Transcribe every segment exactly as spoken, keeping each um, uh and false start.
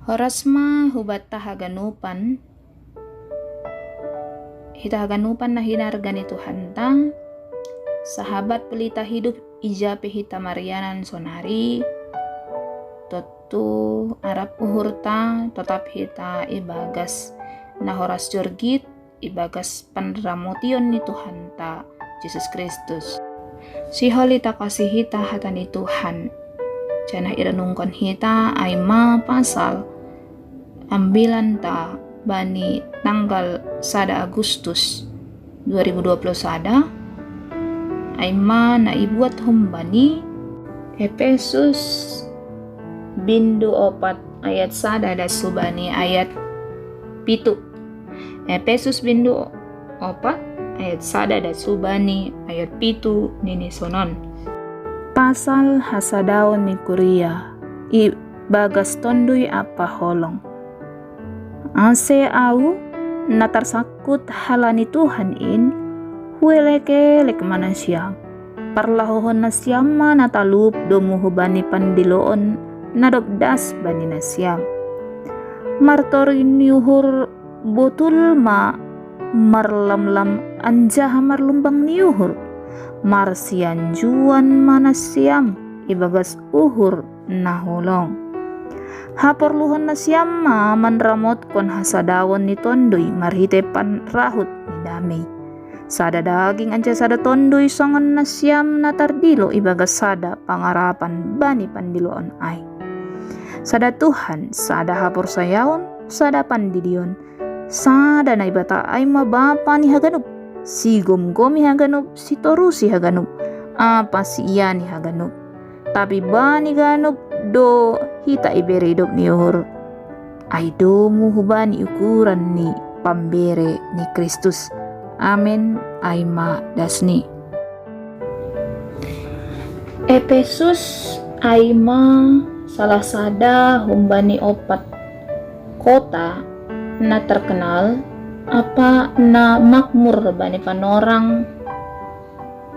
Horas ma hubatta haganupan, hita haganupan na hinarga ni Tuhanta, sahabat Pelita Hidup i ja pe hita marianan sonari, tontu arap uhurta totap hita ibagas na horas jorgit, ibagas panramotion ni Tuhanta Jesus Kristus. Sihol i takasi hita hata ni Tuhan. Janah irenungkon hita ai ma pasal ambilanta bani tanggal sada Agustus dua ribu dua puluh sada, ai ma na ibuat humbani Epesus bindu opat ayat sada das hubani ayat pitu. Epesus bindu opat ayat sada das hubani ayat pitu nini sonon. Pasal hasadaon ni kuria ibagas Tonduy ampa holong. Ase au, na tarsangkut halani Tuhan in, huelek-elek ma nasiam. Parlahohon nasiam ma na talup domu hubani pandiloon na dob das bani nasiam. Martoruy ni uhur botul ma marlamlam anjaha marlumbang ni uhur, marsianjuan ma nasiam ibagas uhur na holong. Haporluhon nasiam ma manramotkon hasadaon ni Tonduy marhitei panrahut ni damei. Sada daging anjaha sada Tonduy songon nasiam na tardilo ibagas sada pangarapan bani pandiloon ai. Sada Tuhan, sada haporsayaon, sada pandidion, sada Naibata ai ma Bapa ni haganup, sigomgomi haganup, sitorusi haganup, ampa siiani haganup. Tapi bani ganup do hita ibere idop ni uhur, ai domu hubani ukuran ni pambere ni Kristus. Amen. Ai ma dasni. Epesus ai ma salah sada humbani opat kota na terkenal ampa na makmur bani panorang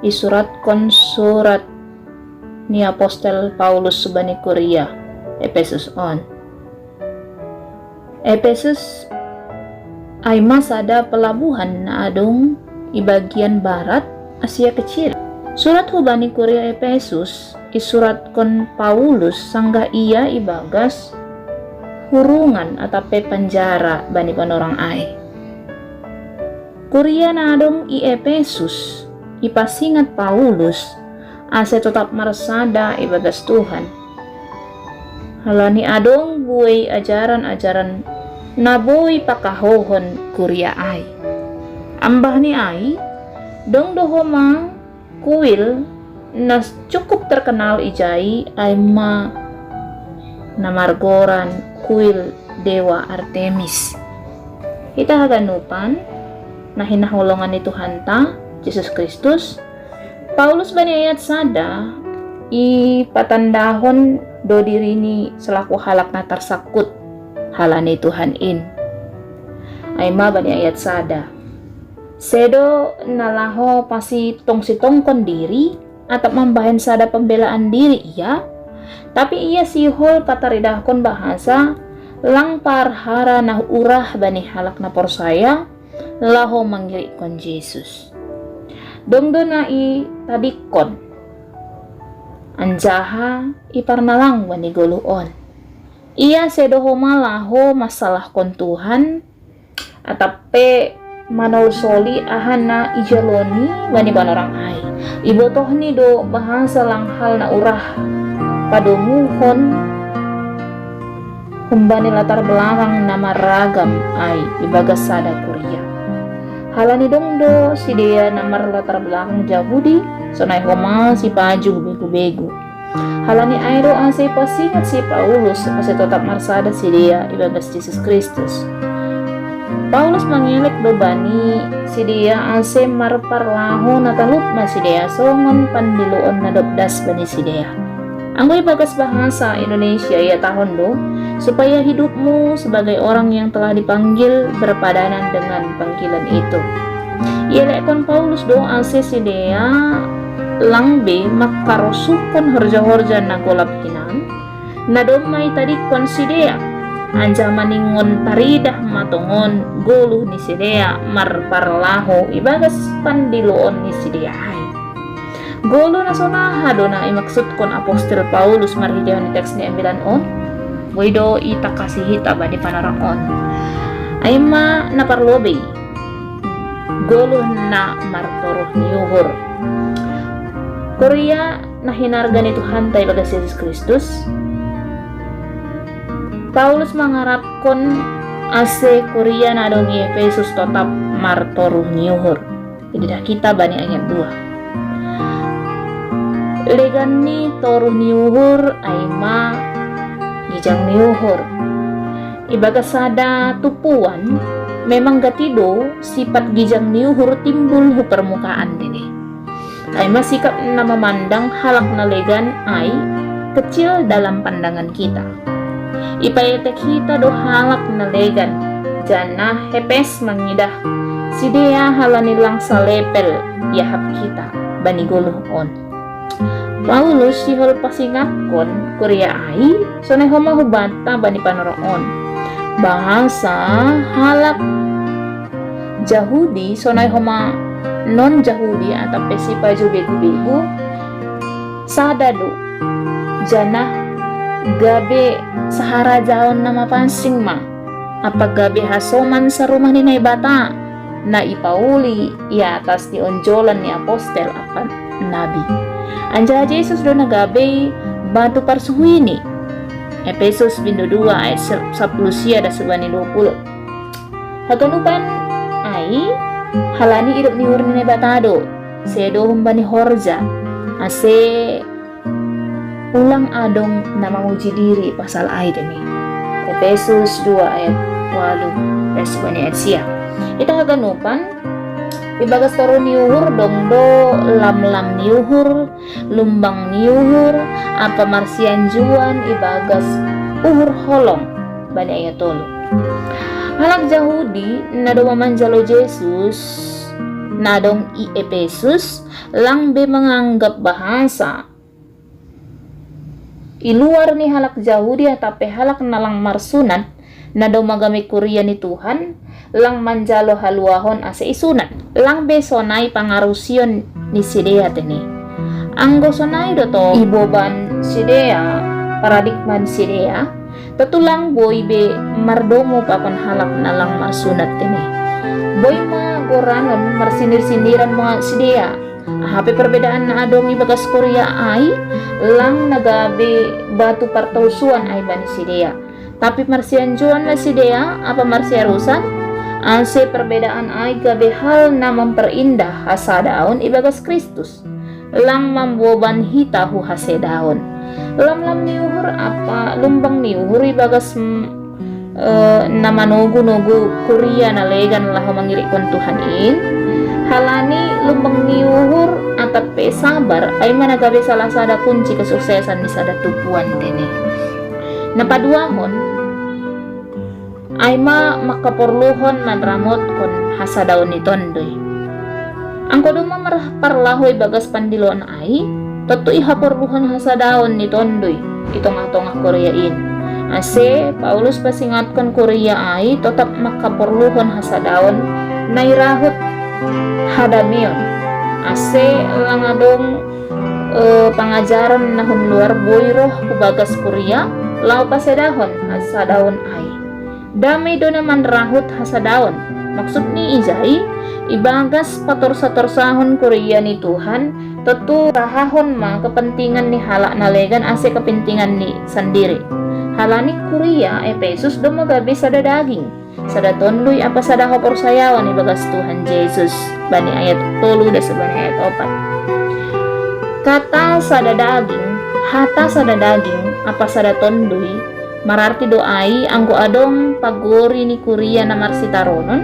isuratkon surat ni apostel Paulus bani kuria Epesus on. Epesus ai ma sada pelabuhan na adong i bagian barat Asia Kecil. Surat hubani kuria Epesus isuratkon Paulus sanggah ia ibagas hurungan atap pe panjara bani panorang ai. Kuria na adong i Epesus ipasingat Paulus ase totap marsada ibagas Tuhan. Halani adong buei ajaran-ajaran na boi pakahouhon kuria ai. Ambah ni ai, dong do homa kuil na cukup terkenal ijai ai ma na margoran kuil dewa Artemis. Hita haganupan na hinaholongan ni Tuhanta Jesus Kristus, Paulus bani ayat sada ipatandahon do dirini selaku halak na tarsangkut halani Tuhan in. Ai ma bani ayat sada. Sedo na laho pasitongsi-tongkon diri atap mambahen sada pambelaan diri ia, tapi ia sihol pataridahkon bahasa lang parhara na urah bani halak na porsaya laho mangirikkon Jesus. Dong do na itadikkon anjaha iparnalang bani goluh on. Ia sedo homa laho mansalahkon Tuhan, atap pe manolsoli aha na ijaloni bani panorang ai. Ibotohni do bahasa lang hal na urah padomuhon humbani latar belakang na marragam ai ibagas sada kuria. Halani dong do sidea na marlatar belakang Jahudi, sonai homa sipajuh begu-begu. Halani ai do ase ipasingat si Paulus ase totap marsada sidea ibagas Jesus Kristus. Paulus mangelek do bani sidea ase marparlahou na talup ma sidea songon pandiloon na dob das bani sidea. Anggo ibagas bahasa Indonesia ihatahon do, supaya hidupmu sebagai orang yang telah dipanggil berpadanan dengan panggilan itu. Ielekkon Paulus do ase sidea lang be mangkarosuhkon horja-horja na golap hinan, na domma itadikkon sidea. Anjaha maningon taridah ma tongon goluh ni sidea marparlaho ibagas pandiloon ni sidea ai. Goluh na sonaha do na imaksudkon apostel Paulus marhitehon teks ni ambilan on? Boi do itakasi hita bani panorang on. Ai ma na parlobei, goluh na martoruh ni uhur. Kuria na hinarga ni Tuhanta ibagas Jesus Kristus, Paulus mangarapkon ase kuria na adong i Efesus totap martoruh ni uhur. Ididah hita bani ayat dua. Legan ni toruh ni uhur ai ma gijang ni uhur. Ibagas sada tumpuan, memang gati do sipat gijang ni uhur timbul hu permukaan dede. Ai ma sikap na mamandang halak na legan ai kecil dalam pandangan kita. Ipaetek hita do halak na legan, janah hepes mangidah sidea halani lang salepel iahap hita bani goluh on. Paulus sihol pasingatkon kuria ai sonai homa hubanta bani panorang on, bahasa halak Jahudi sonai homa non-Jahudi atap pe sipajo begu-begu sada do, janah gabe saharajaon na mapansing ma, ampa gabe hasoman sarumah ni Naibata na ipauli i atas ni onjolan ni apostel ampa nabi. Anjaha Jesus do na gabe batu parsuhuini. Efesus bindu dua ayat se-, sapuluh sia das bani dua puluh. Haganupan ai halani idop ni uhur ni Naibata do, sedo humbani horja, ase ulang adong na mamuji diri pasal ai deni. Efesus dua ayat walu, es bani ayat sia. Ita haganupan, ibagas toruh ni uhur dong do lamlam ni uhur, lumbang ni uhur, ampa marsianjuan ibagas uhur holong bani ayat tolu. Halak Jahudi na domma manjalo Jesus na adong i Efesus, lang be manganggap bahasa i luar ni halak Jahudi atap pe halak na lang marsunat, na domma gabe kuria ni Tuhan, lang manjalo haluahon ase isunat. Lang be sonai pangarusion ni sidea tene. Anggo sonai do tong iboban sidea, paradigma ni sidea, tontu lang boi be mardomu pakon halak na lang marsunat tene. Boi ma goranon marsinir-siniran ma sidea. Aha pe perbedaan na adong ibagas kuria ai, lang na gabe batu partolsuan ai bani sidea. Tapi marsianjuan ma sidea ampa marsiarusan, ase perbedaan ai gabe hal na mamperindah hasadaon ibagas Kristus, lang mamboban hita hu hasedaon. Lamlam ni uhur ampa lumbang ni uhur ibagas, mm, eh, na manogu-nogu kuria na legan laho mangirikkon Tuhan in, halani lumbang ni uhur atap pe sabar, ai ma na gabe salah sada kunci kesuksesan ni sada tumpuan tene. Na paduahon, ai ma mangkaporluhon manramotkon hasadaon ni tonduy. Anggo domma mar-, parlaho ibagas pandiloon ai, tontu ihaporluhon hasadaon ni tonduy i tongah-tongah kuria in. Ase Paulus pasingatkon kuria ai totap mangkaporluhon hasadaon na irahut hadameon. Ase lang adong, eh, pangajaron na hun luar boi roh hu bagas kuria, laho pasedahon hasadaon ai. Dame do na manrahut hasadaon. Maksud ni ija i, ibagas patorsa-torsahon kuria ni Tuhan, tontu rahahon ma kepentingan ni halak na legan ase kepentingan ni sandiri. Halani kuria Efesus domma gabe sada daging, sada tonduy ampa sada haporsayaon ibagas Tuhan Jesus, bani ayat tolu das bani ayat opat. Kata sada daging, hata sada daging ampa sada tonduy, mararti do ai anggo adong pagori ni kuria na marsitaronon,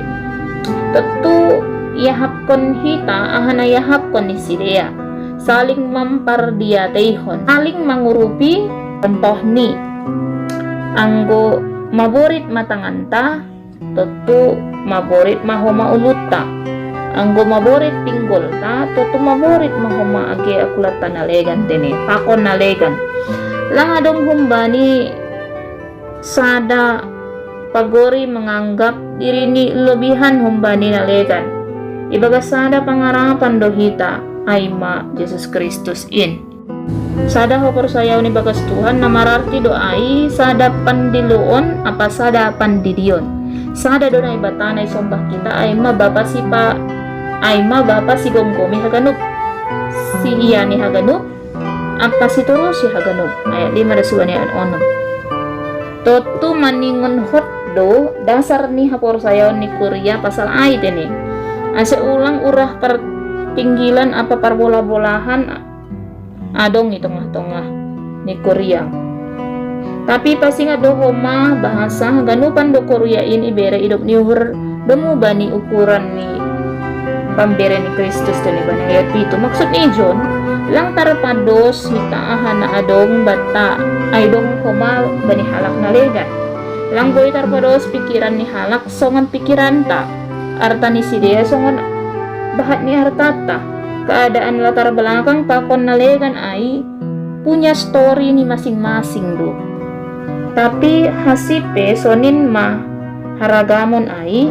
tontu iahapkon hita aha na iahapkon ni sidea, saling mampardiateihon, saling mangurupi. Contoh ni, anggo maborit ma tanganta, tontu maborit ma homa ulutta. Anggo maborit pinggolta, tontu maborit ma homa age akulatta na legan tene, pakon na legan. Lang adong humbani Sada pagori manganggap dirini lobihan humbani nalegan. Ibagas sada pangarapan do hita, ai ma Jesus Kristus in. Sada haporsayaon ibagas Tuhan na mararti do ai sada pandiloon ampa sada pandidion. Sada do Naibata na isombah hita, ai ma Bapa sipa, ai ma Bapa sigomgomi haganup, siiani haganup, ampa siturusi haganup. Ayat lima do suani ayat onom. Tontu maningon hot do dasar ni haporsayaon ni kuria pasal ai tene. Ase ulang urah partinggilan ampa parbolah-bolahan adong i tongah-tongah ni kuria. Tapi pasingat do homa bahasa haganupan do kuria in ibere idop ni uhur domu bani ukuran ni pambere ni Kristus tene bani ayat pitu. Maksud ni John, lang tarpados hita aha na adong banta ai dong homa bani halak nalegan. Lang boi tarpados pikiran ni halak songon pikiranta, arta ni sidea songon bahat ni artanta. Keadaan latar belakang pakon nalegan ai punya story ni masing-masing do. Tapi hasipe sonin ma haragamon ai,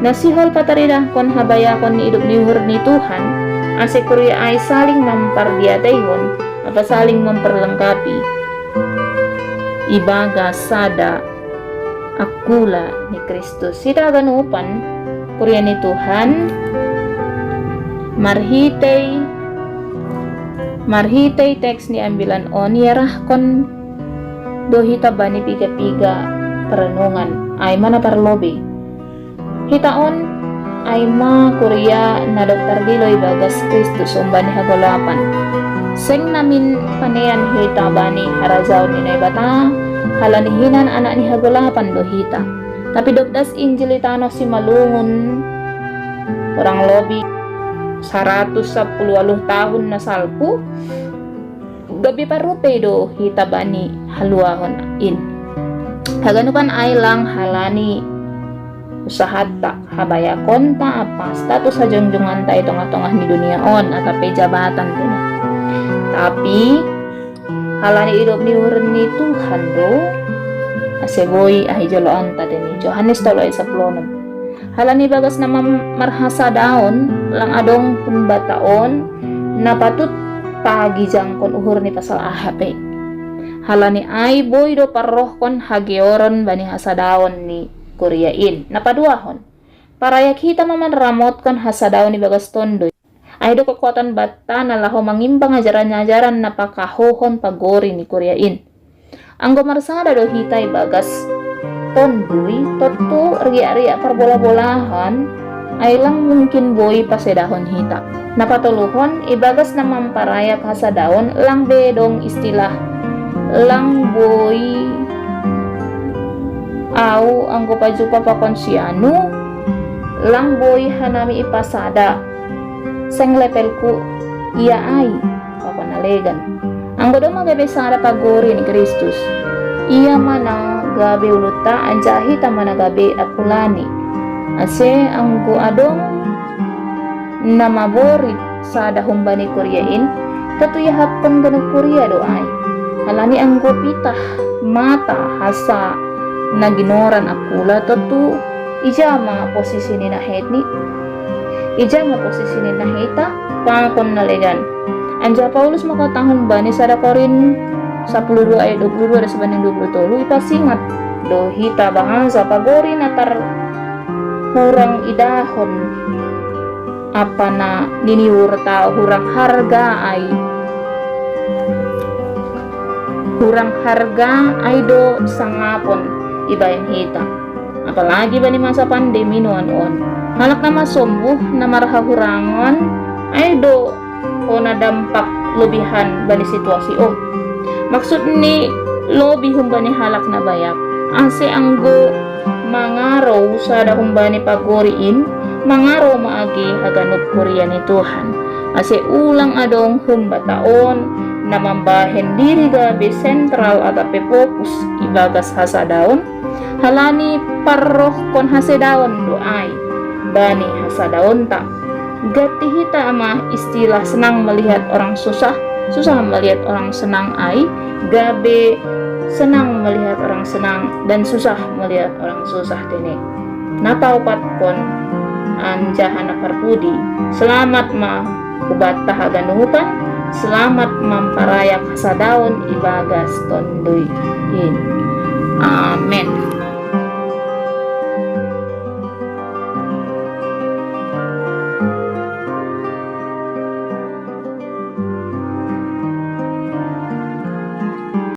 na sihol pataridahkon habayakon ni idop ni uhur ni Tuhan, ase kuria ai saling mampardiateihon ampa saling memperlengkapi ibagas sada angkula ni Kristus. Hita haganupan kuria ni Tuhan, marhitei marhitei teks ni ambilan on iarahkon do hita bani piga-piga perenungan, ai ma na parlobei. Hita on ai ma kuria na dob tardilo ibagas Kristus humbani hagolapan. Seng namin panean hita bani harajaon ni Naibata halani hinan anak ni hagolapan do hita. Tapi dob das Injil i tano Simalungun, kurang lobi saratus sampulu ualuh tahun na salpu, gabe parrupei do hita bani haluahon in. Haganupan ai lang halani usahanta, habayakonta ampa status hajongjonganta i tongah-tongah ni dunia on, atap pe jabatan tene. Tapi halani idop ni uhur ni Tuhan do, ase boi aha i joloanta tene. Johannes tolu ayat sampulu onom. Halani bagas na mam-, marhasadaon, lang adong humbata on na patut pagijangkon uhur ni pasal aha pe. Halani ai boi do parrohkon hageoron bani hasadaon ni kuria in. Na paduahon, parayak hita ma manramotkon hasadaon ibagas Tonduy. Ai do kekuatan banta na laho mangimbang ajaran-ajaran na pakahohon pagori ni kuria in. Anggo marsada do hita ibagas Tonduy, tontu riak-riak parbolah-bolahan ai lang mungkin boi pasedahon hita. Na patoluhon, ibagas na mamparayak hasadaon lang be dong istilah, lang boi au anggo pajupa pakon si anu, lang boi hanami ipasada, seng levelku ia ai, pakon nalegan. Anggo domma gabe sada pagori ni Kristus, ia ma na gabe ulutta anjaha hita ma na gabe angkulani. Ase anggo adong na maborit sada humbani kuria in, tontu iahapkon ganup kuria do ai. Halani anggo pitah mata hasa na ginoran angkula, tontu ija ma posisi ni na hait ni, ija ma posisi ni na hita pakon nalegan. Anjaha Paulus mangkatahon bani sada Korin sampulu dua ayat dua pulu dua do sibaen dua pulu tolu, ipasingat do hita bahasa pagori na tarhurang idahon ampa na niniur tau hurang harga ai. Hurang harga ai do sangapon ibaen hita. Apalagi bani masa pandemi nuan on. Halak na masombuh na marhahurangon ai do hona dampak lobihan bani situasi on. Maksud ni lobi humbani halak na bayak, ase anggo mangarou sada humbani pagori in, mangarou ma age haganup kuria ni Tuhan. Ase ulang adong humbata on na mambahen diri gabe sentral atap pe fokus ibagas hasadaon, halani parrohkon hasedaon do ai bani hasadaonta. Ganti hita ma istilah senang melihat orang susah, susah melihat orang senang ai, gabe Senang melihat orang senang dan susah melihat orang susah, Tene. Nataupat kon anjaha naparpudi. Selamat ma ubat tahaganuhukan, selamat mamparayak hasadaon ibagas tondoi in. Amen.